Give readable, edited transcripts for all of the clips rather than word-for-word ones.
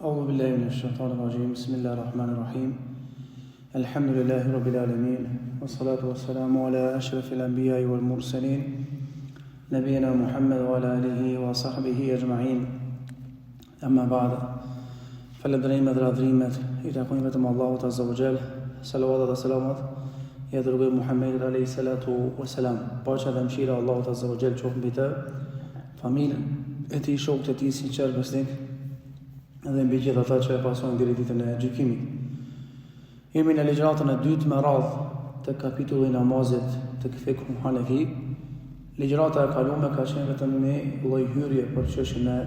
أعوذ بالله من الشيطان الرجيم بسم الله الرحمن الرحيم الحمد لله رب العالمين والصلاة والسلام على أشرف الأنبياء والمرسلين نبينا محمد وعلى آله وصحبه أجمعين أما بعد Falënderimet dhe lavdërimet i takojnë vetëm Allahut Azza wa Jall, salavatat dhe selamat ia dërgojmë Muhammedit alayhi salatu wa salam. Paqja dhe mëshira e Allahut Azza wa Jall qoftë mbi të, familjen e tij, shokët e tij sinqertë besnik dhe mbi gjithë ata që e pasojnë deri ditën e gjykimit. Jemi në ligjëratën e dytë me radhë të kapitullit namazit të fikhut Hanefi. Ligjërata e kalume ka qenë vetëm një lloj hyrje për çështjen e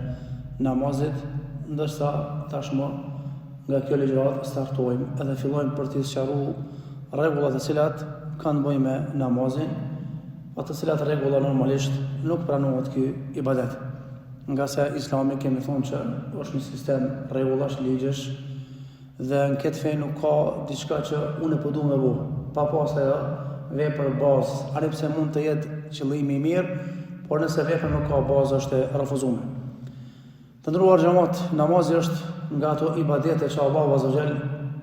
namazit, ndërsa tashmë nga kjo ligjëratë startojmë edhe fillojmë për të sqaruar rregullat të cilat kanë të bëjnë me namazin, pa të cilat rregulla normalisht nuk pranohet ky ibadet. Ngase Islami kemi thonë që është një sistem rregullash, ligjesh, Dhe në këtë fe nuk ka diçka që unë po du me bo, pa pas ajo vepër bazë, ani pse mund të jetë qëllimi i mirë, por nëse vepra nuk ka bazë është e refuzume. Të nderuar xhemat, namazi është nga ato ibadete që Allahu Azza Jall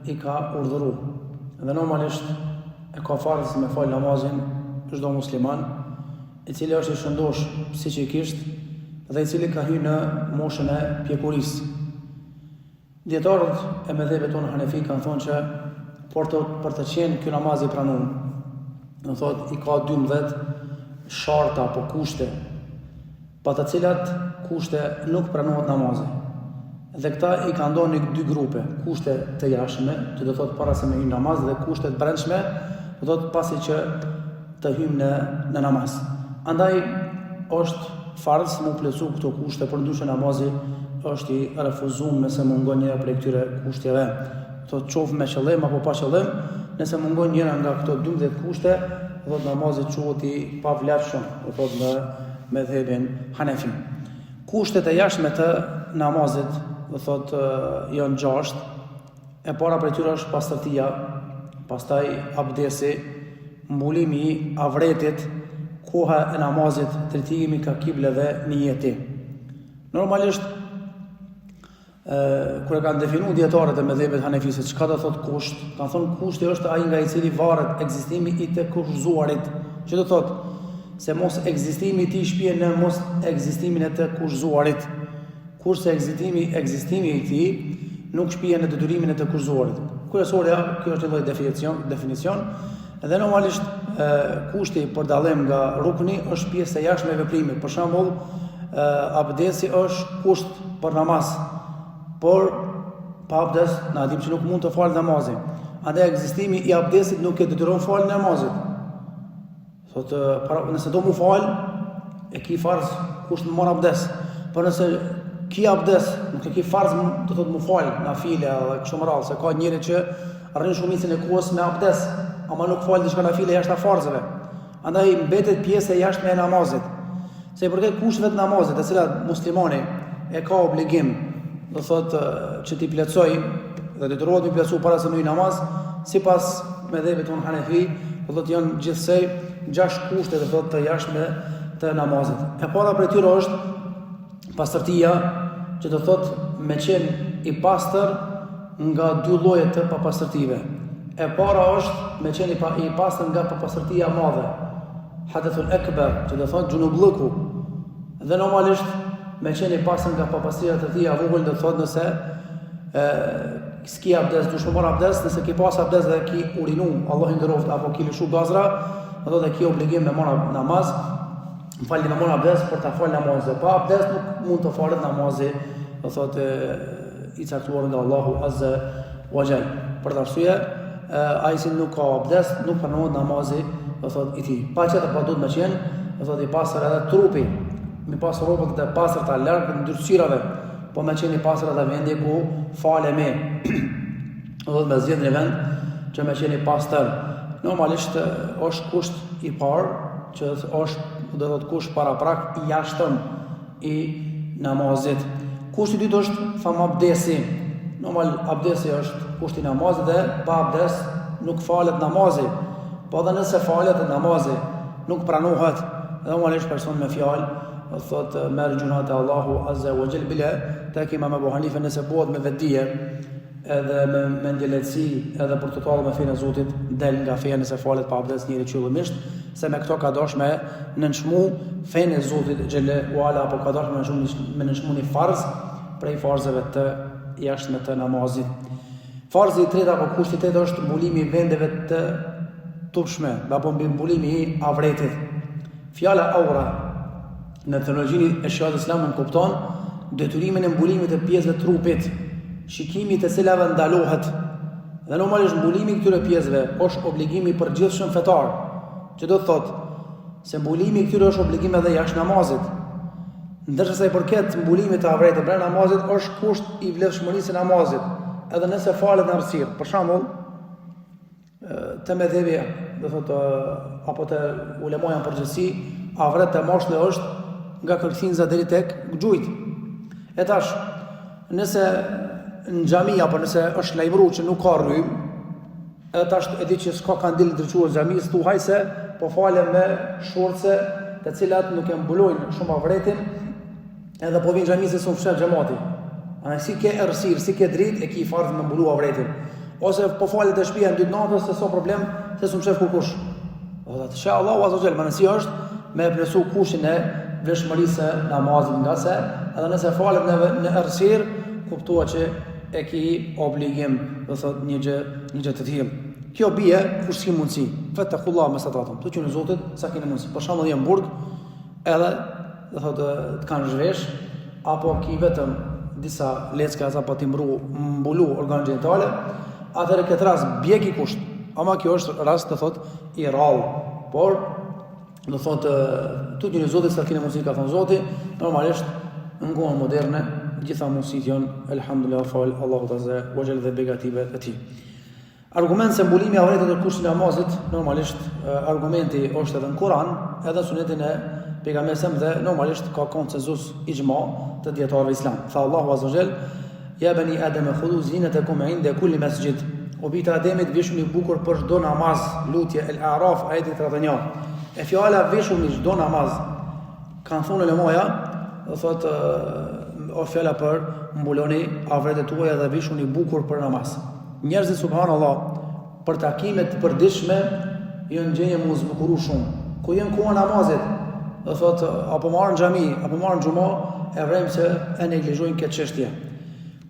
i ka urdhëru. Dhe normalisht e ka farz me fal namazin çdo musliman, i cili është i shëndosh psiqikisht dhe i cili ka hy në moshën e pjekurisë. Dijetarët e medhhebit tonë Hanefi kanë thonë që për të, për të qenë ky namaz i pranuar, do thotë i ka 12 sharta apo kushte, pa të cilat kushte nuk pranohet namazi. Dhe këta i kanë nda në dy grupe, kushte të jashtme, që do thotë para se me hy në namaz dhe kushte të brendshme, do thotë pasi që të hyjmë në në namaz. Andaj është farz m'u plotësu këto kushte, përndryshe namazi është i refuzum nëse mungon njëra prej këtyre kushteve. Do thotë qoftë me qëllim apo pa qëllim, nëse mungon njëra nga këto 12 kushte, do thotë namazi quhet i pavlefshëm, do thotë në medhhebin Hanefi. Kushtet e jashtme të namazit, do thotë janë gjashtë, E para prej tyre është pastërtia, pastaj abdesi, mbulimi i avretit, koha e namazit, drejtimi ka kibla dhe nijeti. Normalisht, e, kur e kanë definu dijetarët e medhhebit Hanefi se çka do thotë kusht, kanë thonë kushti është ai nga i cili varet ekzistimi i të kushtëzuarit. Që do thotë se mos ekzistimi i tij shpie në mos ekzistimin e të kushtëzuarit. Kurse ekzistimi, ekzistimi i tij nuk shpie në detyrimin e të kushtëzuarit. Kryesorja, kjo është një lloj definicion, definicion dhe normalisht e, kushti për dallim nga rukni është pjesë e jashtme e veprimit. Për shembull, e, abdesi është kusht për namaz, por pa abdes na dimë që nuk mund të falet namazi. Andaj ekzistimi i abdesit nuk e detyron faljen e namazit. Thotë, para, nëse do mu fal, e ki farz kusht me marr abdes. Por nëse ki abdes, nuk e ki farz, do thotë mu fal nafile edhe kështu me radhë, se ka njeri që rrin shumicën e kohës me abdes, ama nuk fal diçka nafile jashtë farzeve. Andaj mbetet pjesë e jashtme e namazit. Sa i përket kushteve të namazit, të cilat muslimani e ka obligim, do thotë që t'i plotësoj dhe detyrohet me plotësu para se me hy namaz, sipas medhhebit tonë Hanefi, do thotë janë gjithsej gjashtë kushte do thotë të jashtme të namazit. E para prej tyre është pastërtia, që do thotë me qenë i pastër nga dy lloje të papastërtive. E para është me qenë i, pa, i pastër nga papastërtia e madhe, Hadethul Ekber, që do thotë xhunubllëku. Dhe normalisht me qenë i pastër nga papastërtia e vogël do thotë nëse e s'ki abdes, duhesh me marr abdes, nëse ki pas abdes dhe ki urinu, Allahu nderoftë apo ki lëshu gazra, do thotë ki obligim me marr namaz, më falni me marr abdes për ta fal namazin. Pa abdes nuk mund të falet namazi, do thotë i caktuar nga Allahu Azza wa Jall. Për atë arsye, ai që nuk ka abdes, nuk pranohet namazi, do thotë i tij. Patjetër pa duhet me qenë, do thotë i pastër edhe trupi, me pas rrobat të pastërta larg ndyrësirave, po me qenë i pastër edhe vendi ku falemi. Do thotë me zgjedh një vend që me qenë i pastër. Normalisht është kusht i parë që është do thotë kusht paraprak i jashtëm i namazit. Kushti i dytë është thamë abdesi. Normal abdesi është kushti i namazit dhe pa abdes nuk falet namazi. Po edhe nëse falet namazi nuk pranohet. Dhe normalisht person me fjalë. Do thotë merr gjynah te Allahu Azza wa Jall bile tek Imam Abu Hanife nëse bëhet me vetëdije edhe me mendjelehtësi edhe për t'u tallë me fenë e Zotit del nga feja nëse falet pa abdes njeri qëllimisht se me këto ka dash me nënçmu fenë e Zotit xhele ue ala apo ka dash me nënçmu me nënçmu një farz prej farzeve të jashtme të namazit. Farzi i tretë apo kushti i tretë është mbulimi i vendeve të turpshme apo mbi mbulimi i avretit. Fjala aura në terminologjinë e sheriatit islam nënkupton detyrimin e mbulimit të pjesëve të trupit, shikimi i të cilave ndalohet. Dhe normalisht mbulimi i këtyre pjesëve është obligim i përgjithshëm fetar, që do të thotë se mbulimi i këtyre është obligim edhe jashtë namazit. Ndërsa sa i përket mbulimit të avretit brenda namazit është kusht i vlefshmërisë së namazit, edhe nëse falet në errësirë. Për shembull, te medhhebi, do thotë apo te ulemaja në përgjithësi, avret te mashkulli është nga kërthinza deri tek gjujt. E tash, nëse në xhami apo nëse është lajmëru që nuk ka rrymë, edhe tash e di që s'ka kandil ndriçues xhami, thuaj se po falem me shorce të cilat nuk e mbulojnë shumë avretin, Edhe po vjen xhami se s'u fsheh xhamati. A si ke errësirë, si ke dritë, e ki farz me mbulu avretin. Ose po falet te shtëpia në dy të natës se s'o problem, se s'um shef kurkush. Do të sheh Allahu azza xhel, me rëndësi është me e plotësu kushtin e vlefshmërisë së namazit, ngase edhe nëse falet në në errësirë, kuptohet që e ki obligim, do thotë një gjë, një gjë të tillë. Kjo bie kur s'ki mundësi. Fettakullah mestetatum. Tutjuni Zotit sa keni mundësi. Për shembull, je në burg, edhe do thotë të kanë zhvesh apo ki vetëm disa lecka sa po t'i mbru mbulu organet gjenitale, atëherë këtë rast bie ky kusht. Ama kjo është rast do thotë i rrallë, por do thotë tutjuni Zotit sa keni mundësi ka thënë Zoti, normalisht në kohën moderne gjitha mundësitë janë elhamdulillah fal Allahut azza wa jall dhe begative të tij. Argument se mbulimi i avretit është kusht i namazit, normalisht argumenti është edhe në Kur'an, edhe në sunetin e pejgamberit dhe normalisht ka konsensus ixhma të dijetarëve islam. Tha Allahu azza xhel, ja bani Adem khudhu zinatakum inda kulli masjid. O bijtë e Ademit vishuni bukur për çdo namaz, lutje El A'raf ajeti 31. E fjala vishuni çdo namaz Kanë thonë ulemaja, do thotë o fjala për mbuloni avretet tuaja dhe vishuni bukur për namaz. Njerëzit subhanallah për takime të përditshme janë në gjendje m'u zbukuru shumë. Kur janë koha namazit, do thotë apo marrë në xhami, apo marrë në xhuma, e vrejmë se e neglizhojnë këtë çështje.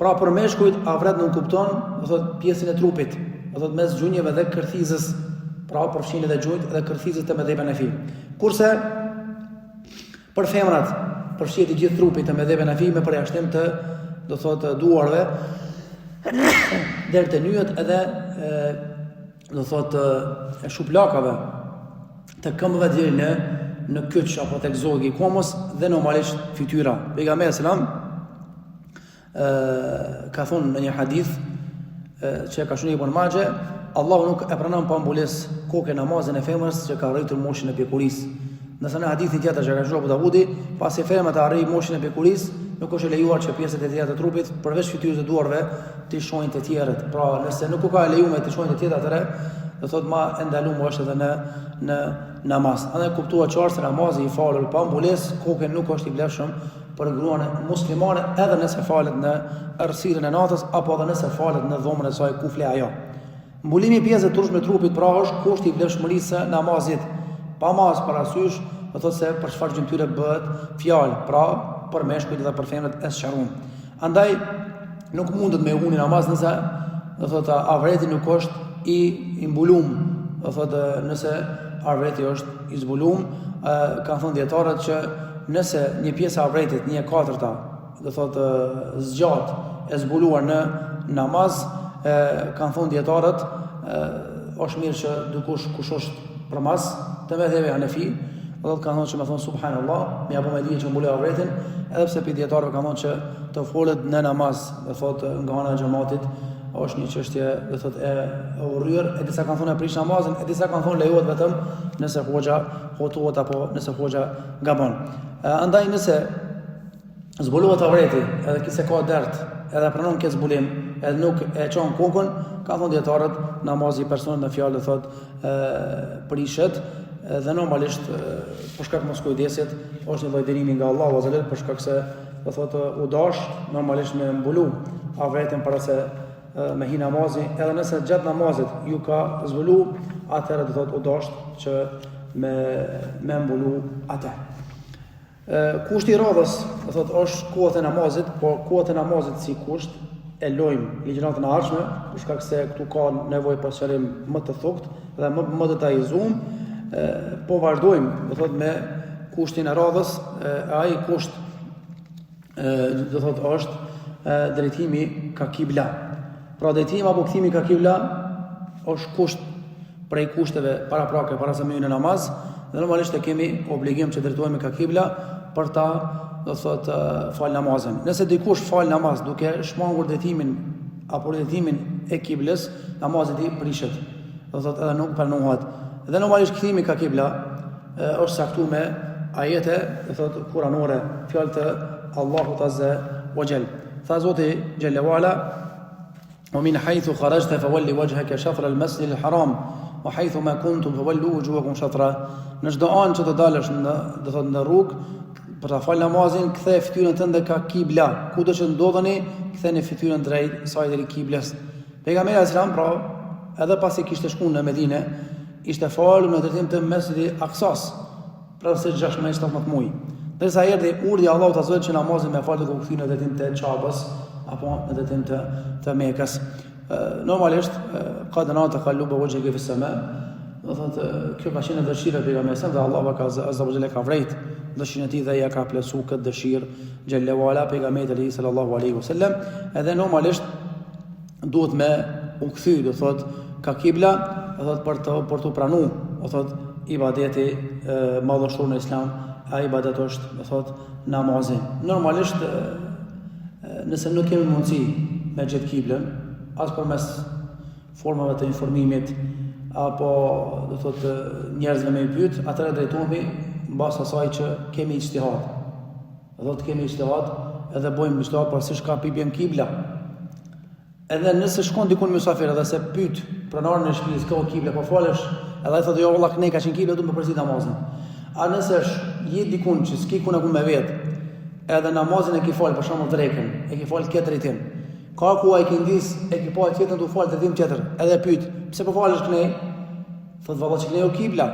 Pra për meshkujt avret nënkupton, do thotë pjesën e trupit, do thotë mes gjunjëve dhe kërthizës, pra përfshin edhe gjunjët dhe kërthizët te medhhebi Hanefi. Kurse për femrat përfshihet i gjithë trupi te medhhebi Hanefi me përjashtim të do thotë duarve deri te nyjet edhe e, do thotë e shuplakave të këmbëve deri në në kyç apo tek zogu i komës dhe normalisht fytyra. Pejgamberi selam ka thonë në një hadith që e ka shënu Ibn Maxhe, Allahu nuk e pranon pa mbulesë koke namazin e femrës që ka arritur moshën e pjekurisë. Ndërsa në hadithin tjetër që ka shënuar Abu Davudi, pasi femra të arrijë moshën e pjekurisë, nuk është e lejuar që pjesët e tjera të trupit, përveç fytyrës dhe duarve, t'i shohin të tjerët. Pra, nëse nuk u ka lejuar t'i shohin të tjerët, atëherë do thotë ma e ndaluar është edhe në në namaz. Andaj kuptohet qartë se namazi i falur pa mbulesë koke nuk është i vlefshëm për gruan muslimane edhe nëse falet në errësirën e natës apo edhe nëse falet në dhomën e saj ku fle ajo. Mbulimi i pjesëve të turpshme të trupit pra është kushti i vlefshmërisë së namazit. Pa marrë parasysh, do thotë se për çfarë gjymtyre bëhet fjalë, pra për meshkujt dhe për femrat e sqaruam. Andaj nuk mundet me u ni namaz nëse do thotë avreti nuk është i, i mbulum, do thotë nëse avreti është i zbulum, kanë thënë dijetarët që nëse një pjesë e avretit, një e katërta, do thotë zgjat e zbuluar në namaz, e, kanë thënë dijetarët, është mirë që dikush kush është përmas te medhhebi Hanefi, do thotë kanë thënë që me thonë subhanallah, me ia bo me dije që mbuloj avretin, edhe pse prej dijetarëve kanë thënë që të folet në namaz, do thotë nga ana e xhamatit, është një çështje, do thotë e, e urryer, e disa kanë thonë e prish namazin, e disa kanë thonë lejohet vetëm nëse hoxha hutohet apo nëse hoxha gabon. E, andaj nëse zbulohet avreti, edhe ky s'e ka dert, edhe pranon këtë zbulim, edhe nuk e çon kokën, kanë thonë dijetarët, namazi i personit në fjalë do thotë prishet. Dhe normalisht për shkak moskujdesit është një lloj dënimi nga Allahu azza xhel për shkak se do thotë u dash normalisht me mbulu avretin para se me hi namazi, edhe nëse gjatë namazit ju ka zbulu, atëherë do thotë u dash që me me mbulu atë. Kushti i radhës, do thotë, është kohët e namazit, por kohët e namazit si kusht e lojmë ligjëratën e ardhshme, për shkak se këtu ka nevojë për sqarim më të thukët dhe më më detajizuar. Po vazhdojmë, do thotë me kushtin e radhës, e ai kusht do thotë është drejtimi ka kibla. Pra drejtimi apo kthimi ka kibla është kusht prej kushteve paraprake para se me hy në namaz dhe normalisht e kemi obligim që drejtohemi ka kibla për ta do thotë fal namazin. Nëse dikush fal namaz duke shmangur drejtimin apo drejtimin e kiblës, namazi i tij prishet. Do thotë edhe nuk pranohet. Dhe normalisht kthimi ka kibla është caktu me ajete, do thotë kuranore, fjalë të Allahut azze wa xhel. Tha Zoti xhelle wa ala Wa min haythu kharajta fawalli wajhaka shatr al-masjid al-haram wa haythu ma kuntum fawallu wujuhakum shatra. Në çdo anë që të dalësh në, do thotë në rrugë për ta fal namazin, kthe fytyrën tënde ka kibla. Kudo që ndodheni, ktheni fytyrën drejt saj drejt kiblës. Pejgamberi alejhi selam pra, edhe pasi kishte shkuar në Medinë, ishte falur në drejtim të Mesxhid Aksas. Rreth 16-17 muaj. Ndërsa erdhi urdhri i Allahut azza që namazin me fal duke u kthyer në drejtim të Qabës apo në drejtim të të Mekës. Normalisht kad nara tekallube vexhhike fis sema, do thotë kjo ka qenë dëshira e pejgamberit dhe Allahu ka azza wa jalla ka vrejt dëshirën e tij dhe ja ka plotësuar këtë dëshirë xhelle wa ala pejgamberit alayhi sallallahu alaihi wasallam, edhe normalisht duhet me u kthy, do thot, ka kibla, do thot për të për t'u pranu, do thot ibadeti madhështor në Islam, ai ibadet është, do thot, namazi. Normalisht e, nëse nuk kemi mundësi me gjet kiblën, as përmes formave të informimit apo do thot njerëzve me i pyet, atëherë drejtohemi mbas asaj që kemi ixhtihad. Do thotë kemi ixhtihad, edhe bojmë ixhtihad parësisht ka pi bjen kibla. Edhe nëse shkon dikun mysafir edhe s'e pyet pronarin e shtëpisë ka kibla po falesh, edhe ai thotë jo valla knej ka qenë kibla du me përsërit namazin. A nëse është je dikun që s'ki ku me vet, edhe namazin e ki fal për shembull drekën, e ki fal këtë drejtim. Ka koha e ikindisë, e ki pa tjetrin tu fal drejtim tjetër, edhe pyet, pse po falesh knej? Thot valla që knej o kibla.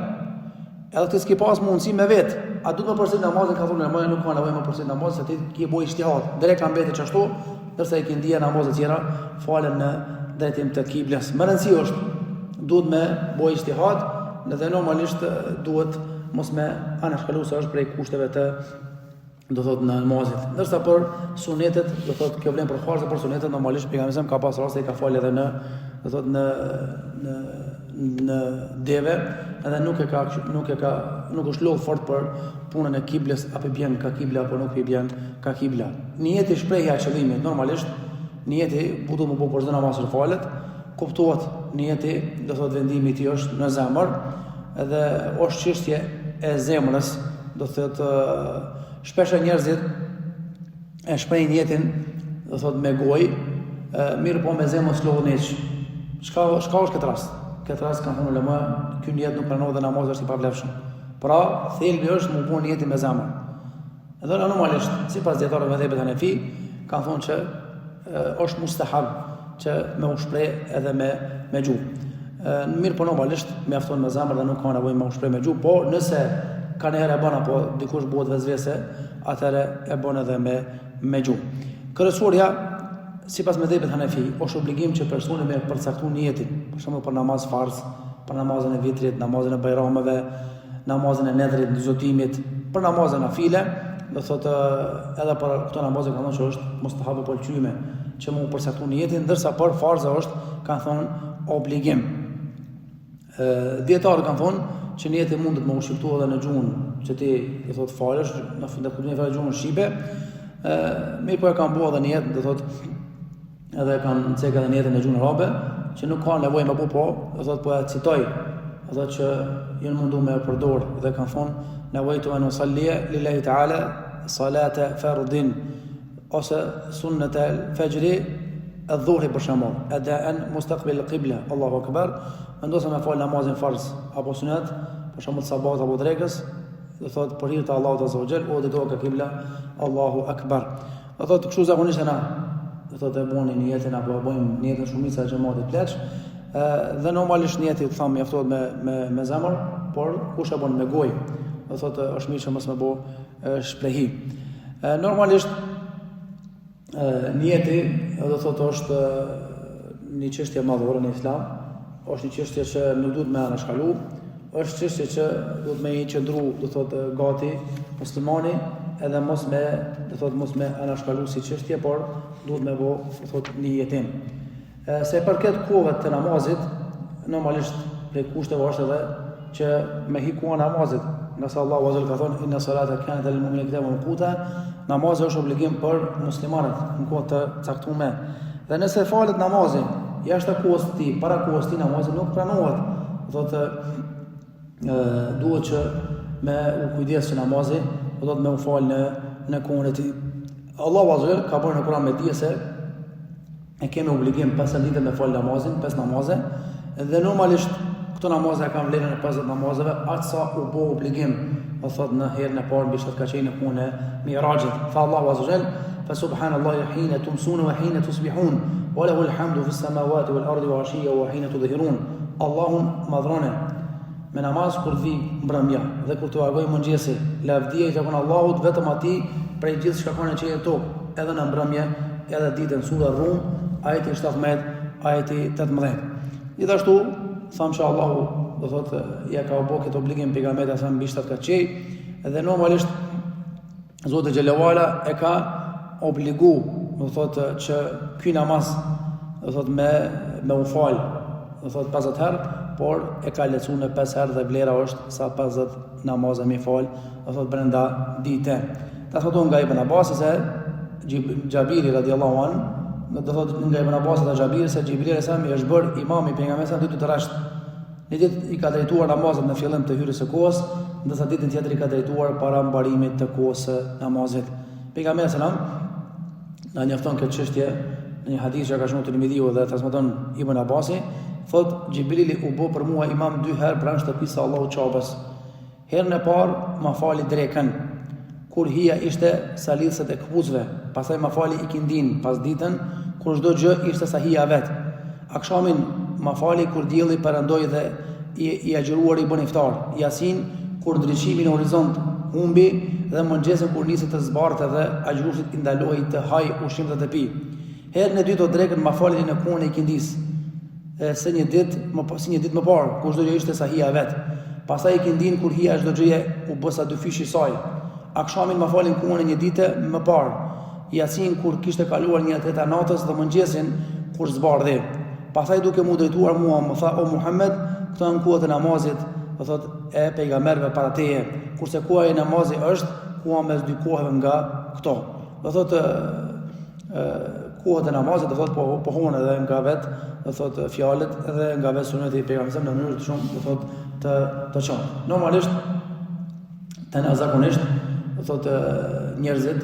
Edhe ti s'ke pas mundësi me vet. A duhet me përsërit namazin ka thonë ulemai nuk ka nevojë me përsërit namazin se ti ke bo ixhtihad. Dreka mbetet qashtu, ndërsa ikindia namazet tjera falen në drejtim të kiblës. Me rëndësi është duhet me bo ixhtihad, dhe normalisht duhet mos me anashkalu se është prej kushteve të do thot në namazit. Ndërsa për sunetet, do thot kjo vlen për farze, për sunetet normalisht pejgamberi ka pas raste i ka falë edhe në do thot në në në deve, edhe nuk e ka nuk e ka nuk është lodh fort për punën e kiblës apo bjen ka kibla apo nuk i bjen ka kibla. Nijeti shprehja e qëllimit normalisht nijeti duhet me bo për çdo namaz që falet, kuptohet nijeti do thot vendimi i tij është në zemër, edhe është çështje e zemrës, do thotë shpesh njerëzit e shprehin nijetin, do thotë me gojë, mirëpo me zemër s'lodhen hiç. Çka çka është këtë rast? Këtë rast kanë thënë ulema, ky nijet nuk pranohet dhe namazi është i pavlefshëm. Pra, thelbi është me bo nijetin me zemër. Edhe normalisht, sipas dijetarëve medhhebit Hanefi, kanë thonë që është mustahab që me u shpreh edhe me me gjuhë. Mirëpo normalisht mjafton me zemër dhe nuk ka nevojë me u shpreh me gjuhë, po nëse kanjëherë e bën apo dikush bëhet vesvese, atëherë e bën edhe me me gjuhë. Kryesorja sipas medhhebit Hanefi, është obligim që personi me përcaktu nijetin, për shembull për namaz farz, për namazin e vitrit, namazin e bajrameve, namazin e nedhrit, zotimit, për namazin nafile, do thotë edhe për këto namaze kanë thonë që është mustahab e pëlqyme që me u përcaktu nijetin, ndërsa për farza është kanë thonë obligim. Ë dijetarët kanë thonë që nijeti mundet me u shqiptu edhe në gjuhën që ti do thotë falesh, në fund të kuptimit falesh gjuhën shqipe, ë mirëpo e kanë bo edhe nijet, do thotë edhe kanë cek edhe nijetin në gjuhën arabe, që nuk ka nevojë me bo po, do thotë po e citoj, do thotë që janë mundu me e përdor dhe kanë thonë nevejtu en usallije lillahi ta'ala salate fardin ose sunnete fexhri e dhuhri për shembull, edaen mustakbil qibla, Allahu akbar, vendosa me fal namazin farz apo sunet. për shembull sabahut apo drekës, do thotë për hir të Allahut azza wa jall, u drejtova ka kibla, Allahu akbar. Do thotë kështu zakonisht na do thotë e boni nijetin apo e bojmë nijetin shumica e xhamatit pleq, ë dhe normalisht nijeti të thamë mjaftohet me me me zemër, por kush e bën me gojë, do thotë është mirë që mos me bo shprehi. Ë normalisht Nijeti, do thotë është një çështje madhore në Islam, është një çështje që nuk duhet me anashkalu, është çështje që duhet me i qëndru, do thotë gati muslimani, edhe mos me, do thotë mos me anashkalu si çështje, por duhet me bo, do thotë nijetin. Sa i përket kohëve të namazit, normalisht prej kushteve është edhe që me hi koha namazit, ngase Allahu azza ka thonë inna salata kanat alal mu'minina kitaban mawquta, namazi është obligim për muslimanët në kohë të caktuar. Dhe nëse falet namazi jashtë kohës së tij, para kohës së tij namazi nuk pranohet. Do thotë duhet që me u kujdes që namazi, do thotë me u fal në në kohën e tij. Allahu azza ka bërë në Kur'an me dije se e kemi obligim pesë herë në ditë me fal namazin, pesë namaze, dhe normalisht këto namaze e kanë vlerën e 50 namazeve, aq sa u bë obligim, do thot në herën e parë mbi shtatë kat qiej në kohën e Miraxhit. Tha Allahu azza jall, fa subhanallahi hina tumsuna wa hina tusbihun, wa lahu alhamdu fis samawati wal ardi wa ashiya wa hina tudhhirun. Allahun madhrone Me namaz kur të vijë mbrëmja dhe kur të agojë mëngjesi, lavdia i takon Allahut vetëm atij prej gjithë çka ka në qiej e tokë, edhe në mbrëmje, edhe ditën, sura Rum, ajeti 17, ajeti 18. Gjithashtu, thamë që Allahu, do thotë, ja ka bo këtë obligim pejgamberit alejhi selam mbi shtatë kat qiej, dhe normalisht Zoti xhele ue ala e ka obligu, do thotë që ky namaz, do thotë me me u fal, do thotë 50 herë, por e ka lehtësu në 5 herë dhe vlera është sa 50 namaze me fal, do thotë brenda dite. Transmetohet nga Ibn Abbas se Xhabiri radiallahu an, do thotë nga Ibn Abbas dhe Xhabiri se Xhibrili alejhi selam i është bërë imam i pejgamberit dy ditë rresht. Një ditë i ka drejtuar namazet në fillim të hyrjes së kohës, ndërsa ditën tjetër i ka drejtuar para mbarimit të kohës së namazit. Pejgamberi alejhi selam na njofton këtë çështje në një hadith që ka shënuar Tirmidhiu dhe transmeton Ibn Abbasi, thotë Xhibrili u bë për mua imam dy herë pranë shtëpisë së Allahut Qabes. Herën e parë ma fali drekën, kur hija ishte sa lidhëset e këpucëve, pastaj ma fali ikindinë pasditen, kur çdo gjë ishte sa hija e vet. Akshamin ma fali kur dielli perëndoi dhe i, i agjëruari bën iftar. Jacinë kur ndriçimi në horizont humbi dhe mëngjesin kur nisi të zbardhte dhe agjëruesit i ndalohej të hajë ushqim dhe të pijë. Herën e dytë drekën ma fali në kohën e ikindisë. se një ditë më si një ditë më parë, kur çdo gjë ishte sa hija e vet. Pastaj ikindinë kur hija e çdo gjëje u bë sa dyfishi i saj. Akshamin ma fali në kohën e një dite më parë. Jacinë kur kishte kaluar një e treta e natës dhe mëngjesin kur zbardhi. Pastaj duke m'u drejtuar mua më tha o Muhammed, këto janë kohët e namazit, do thotë e pejgamberëve para teje, kurse koha e namazit është koha mes dy kohëve nga këto. Do thotë kohët e namazit do thotë po pohohen edhe nga vet, do thotë fjalët edhe nga vet suneti i pejgamberit në mënyrë të shumë do thotë të të qartë. Normalisht te na zakonisht do thotë njerëzit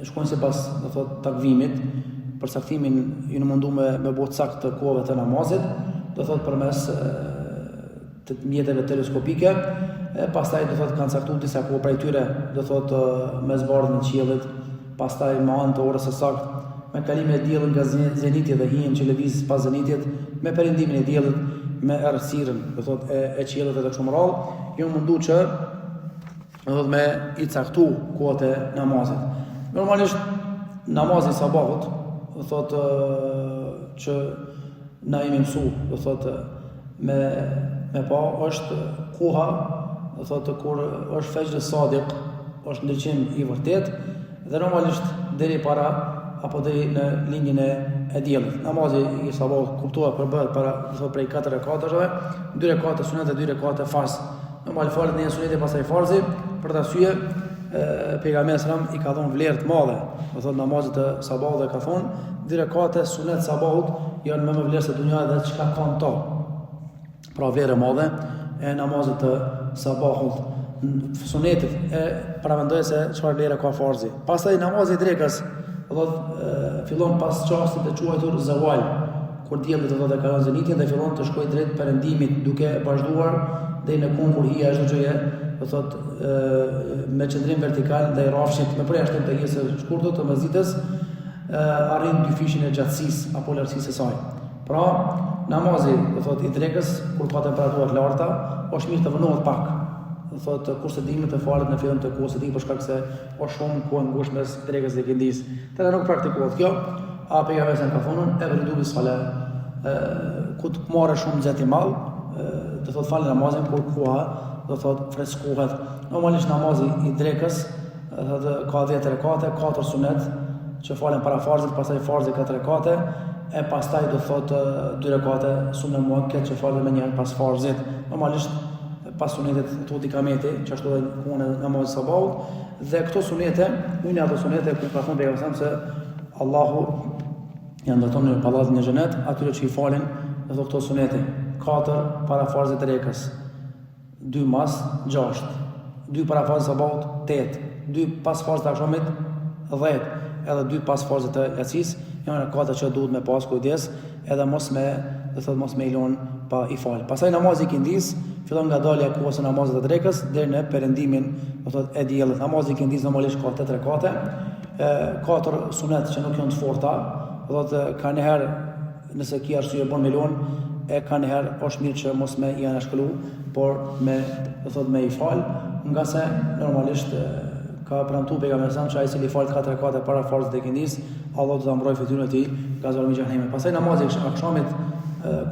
shkojnë sipas do thotë takvimit përcaktimin janë mundu me me bo cakt të kohëve të namazit, do thotë përmes të mjeteve teleskopike, e pastaj do thotë kanë caktuar disa kohë prej tyre, do thotë me zbardhjen e qiellit, pastaj me anë të orës së saktë, me kalimin e diellit nga zeniti dhe hijen që lëviz pas zenitit, me perëndimin e diellit, me errësirën, do thotë e, e qiellit edhe kështu me radhë, janë mundu që do thotë me i caktu kohët e namazit. Normalisht namazi i sabahut, do thotë që na jemi mësu, do thotë me me pa është koha, do thotë kur është fexhri sadik, është ndriçim i vërtetë dhe normalisht deri para apo deri në lindjen e e diellit. Namazi i sabahut kuptohet përbëhet para, do thotë prej 4 rekateve, 2 rekate sunet dhe 2 rekate farz. Normal falet një suneti pastaj farzi, për atë arsye pejgamberi alejhi selam i ka dhënë vlerë të madhe, do thotë namazit të sabahut dhe ka thonë dy rekate sunet sabahut janë më me vlerë se dunjaja dhe çka ka në to. Pra vlerë e madhe e namazit të sabahut sunetit e paramendoj se çfarë vlere ka farzi. Pastaj namazi i drekës, do thotë fillon pas çastit të quajtur zeval, kur dielli do thotë e kalon zenitin dhe fillon të shkojë drejt perëndimit, duke vazhduar deri në kohën kur hija e çdo gjëje, do thotë me qëndrim vertikal ndaj rrafshit me përjashtim të hijes së shkurtër të mesditës, arrin dyfishin e gjatësisë apo lartësisë së saj. Pra, namazi, do thotë i drekës kur ka temperatura të larta, është mirë të vonohet pak. Do thotë kurse dimrit të falet në fillim të kohës së tij për shkak se është shumë kohë e ngushtë mes drekës dhe ikindisë. Te na nuk praktikohet kjo, a pejgamberi ka thonë ebridu bis sala, kur të marrë shumë nxehtë i madh, do thotë falni namazin kur koha do thotë freskohet. Normalisht namazi i drekës do thotë ka 10 rekate, 4 sunet që falen para farzit, pastaj farzi 4 rekate, e pastaj do thotë 2 rekate sunet muaked që falen menjëherë pas farzit. Normalisht pas sunetit thotë ikameti, që ashtu edhe kohën e namazit sabahut, dhe këto sunete, hyjnë ato sunete ku ka thënë pejgamberi se Allahu ja ndërton një pallat në xhenet atyre që i falin do thotë këto sunete, katër para farzit të drekës, dy mas, gjashtë, dy para farzit sabahut, tetë, dy pas farzit të akshamit, 10, edhe dy pas farzit të jacisë, janë rekate që duhet me pas kujdes, edhe mos me, do thot mos me i lon pa i fal. Pastaj namazi i ikindisë fillon nga dalja e kohës së namazit të drekës deri në perëndimin, do thot e diellit. Namazi i ikindisë normalisht ka 8 rekate, e katër sunet që nuk janë të forta, do thot kanjëherë nëse ki arsye bën me lon, e kanjëherë është mirë që mos me i anashkalu, por me do thot me i fal, ngase normalisht Ka premtu pejgamberi sa që ai i cili fal katër rekate para farzit të ikindisë, Allahu do ta mbrojë fytyrën e tij nga zjarmi i xhehenemit. Pastaj namazi i akshamit,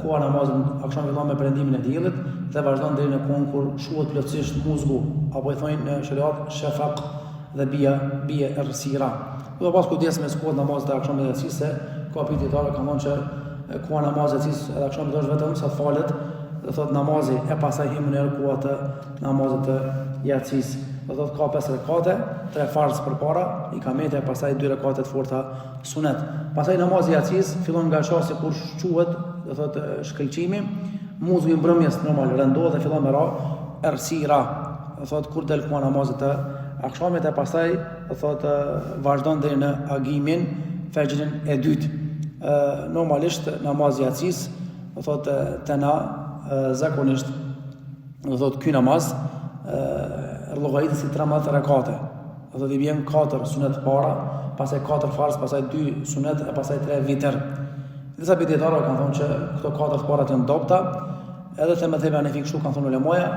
koha e namazit akshamit fillon me perëndimin e diellit dhe vazhdon deri në kohën kur shuhet plotësisht muzgu, apo i thonë në sheriat shefaq dhe bia bie errësira. Duhet pas kujdes me kohët e namazit të akshamit dhe jacisë se ka prej dijetarëve kanë thonë që koha e namazit jacisë edhe akshamit është vetëm sa të falet, do thot namazi e pastaj hin menjëherë koha të namazit të jacisë. Do thotë ka 5 rekate, 3 farz përpara, ikamete e pastaj 2 rekate të forta sunet. Pastaj namazi i jacisë fillon nga çasti kur shquhet, do thotë shkëlqimi, muzgu i mbrëmjes normal rëndohet dhe fillon me ra errësira. Do thotë kur del koha namazit të akshamit e pastaj do thotë vazhdon deri në agimin fexhrin e dytë. Ë normalisht namazi i jacisë do thotë te na zakonisht Do thotë ky namaz ë llogaritet si 13 rekate. Do thotë i bjen 4 sunet para, pastaj 4 farz, pastaj 2 sunet e pastaj 3 vitër. Disa prej dijetarëve kanë thonë që këto 4 të parat janë dobta, edhe te medhhebi hanefi kështu kanë thonë ulemaja,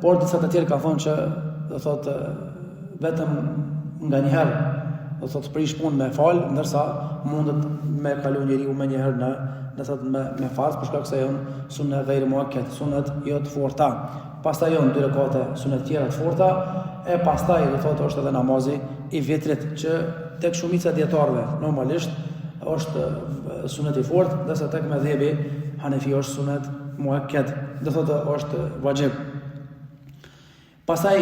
por disa të tjerë kanë thonë që do thotë vetëm nganjëherë do thotë prish punë me fal, ndërsa mundet me kalu njeriu menjëherë në do thotë me me farz për shkak se janë sunet ghair muakkad, sunet jo të forta. Pastaj janë dy rekate sunet tjera të forta e pastaj do thotë është edhe namazi i vitrit që tek shumica e dijetarëve normalisht është sunet i fortë, ndërsa tek medhhebi hanefi është sunet muakkad, do thotë është vaxhib. Pastaj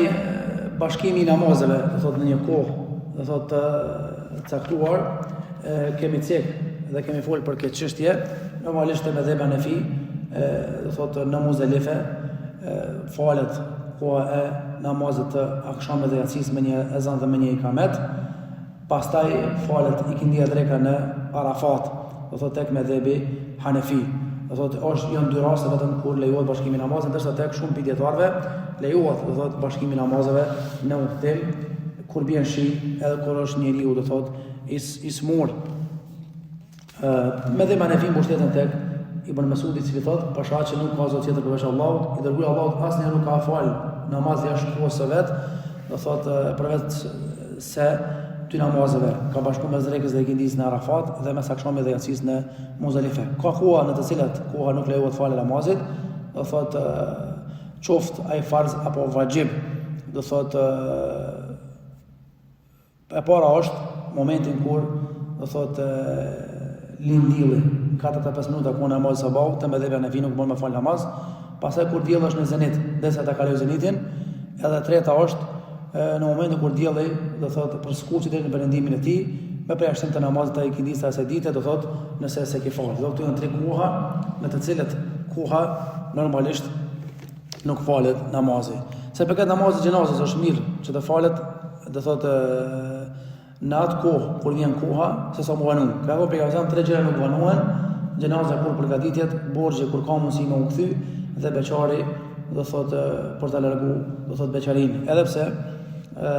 bashkimi i namazeve, do thotë në një kohë, do thotë të caktuar, kemi cek dhe kemi fol për këtë çështje, normalisht te medhhebi hanefi, do thotë në Muzdelife, falet koha e namazit të akshamit dhe jacisë me një ezan dhe me një ikamet, Pastaj falet ikindia dreka në Arafat, do thotë tek medhhebi Hanefi. Do thotë është janë dy raste vetëm kur lejohet bashkimi i namazit, ndërsa tek shumë prej dijetarëve lejohet, do thotë bashkimi i namazeve në udhëtim kur bjen shi edhe kur është njeriu do thotë i i smur. Medhhebi Hanefi mbështeten tek Ibn Mesudi i cili thotë, pasha që nuk ka zot tjetër përveç Allahut, i dërguari i Allahut asnjëherë nuk ka fal namaz jashtë kohës së vet, do thotë përveç se dy namazeve ka bashku mes drekës dhe ikindisë në Arafat dhe mes akshamit dhe jacisë në Muzdelife. Ka koha në të cilat koha nuk lejohet falja e namazit, do thotë qoftë ai farz apo vaxhib, do thotë E para është momentin kur do thotë lind dielli, 45 minuta koha namazit sabahut, te medhhebi hanefi nuk bën me fal namaz. Pastaj kur dielli është në zenit, derisa ta kalojë zenitin, edhe e treta është në momentin kur dielli do thotë përskuqet deri në perëndimin e tij, me përjashtim të namazit të ikindisë asaj dite, do thotë nëse s'e ke fal. Do këto janë tre koha në të cilët koha normalisht nuk falet namazi. Sa i përket namazit xhenazës është mirë që të falet, do thotë në atë kohë kur vjen koha, se sa m'u vonu. Ka thënë pejgamberi tre gjëra nuk vonohen, xhenaza kur përgatitet, borxhi kur ka mundësi me u kthy dhe beqari do thotë për ta largu, do thotë beqarinë. Edhe pse ë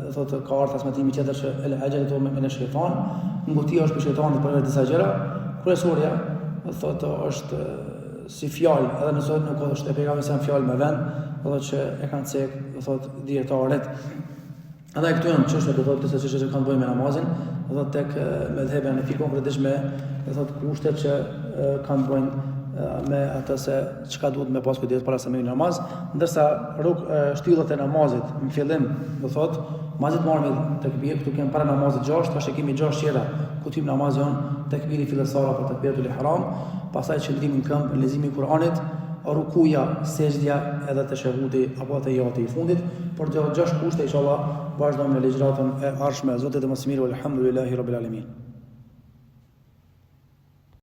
do thotë ka ardhur transmetimi tjetër që el axheletu mine shejtan, ngutia është prej shejtanit për disa gjëra, kryesorja do thotë është si fjalë, edhe nëse nuk është e pejgamberit sa fjalë me vend, do thotë që e kanë cek, do thotë dijetarët. Edhe këto janë çështje, do thotë disa çështje që kanë të bëjnë me namazin, do thotë tek medhhebi Hanefi konkretisht me do thotë kushtet që kanë të bëjnë me atë se çka duhet me pas kujdes para se me hyrë në namaz, ndërsa ruk shtyllat e namazit në fillim, do thotë, masi të marrim tekbir, këtu kemi para namazit 6, tash e kemi 6 tjera, ku të namaz janë tekbiri fillestar apo tekbiratul ihram, pastaj qëndrimi në këmbë, leximi i Kuranit, rukuja, sexhdja edhe teshehudi apo etehijati i fundit, por gjashtë kushte inshallah vazhdojmë në ligjëratën e ardhshme. Zoti e di më së miri, alhamdulillahi rabbil alamin.